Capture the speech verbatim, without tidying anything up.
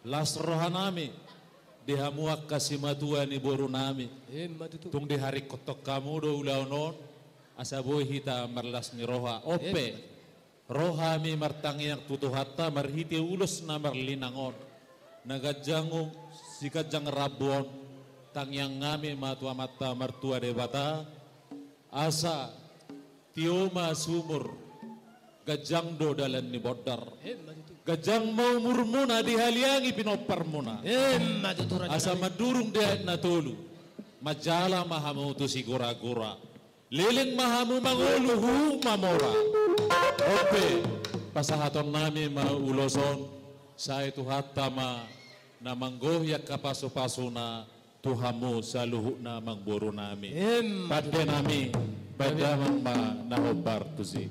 Las rohanami di hamu angka simatua ni borunami. Emma tutu. Tung diharingkothon hamu do ulaon on, asa boi hita marlas ni roha. On pe, emma tutu, ro hami martangiang tu Tuhanta marhite ulos na marlinang on, na ganjang, siganjang rambu on. Tangiangonnami ma tu Amanta Martua Debata, asa tio ma sumur, ganjang do dalan ni bondar. Emma tutu. Ganjang ma umurmuna, dihaliangi pinomparmuna. Emma tutu, raja nami. Asa mandurung di aek na tolu, manjala ma hamu tu Sigoragora. Leleng ma hamu mangolu, huhut ma mora. On pe, pasahatonnami ma ulos on, sai Tuhanta ma na manggohi angka pasupasuna tu hamu saluhutna amangborunami. Emma tutu. Pandenami, bahen damang ma na hombar tusi.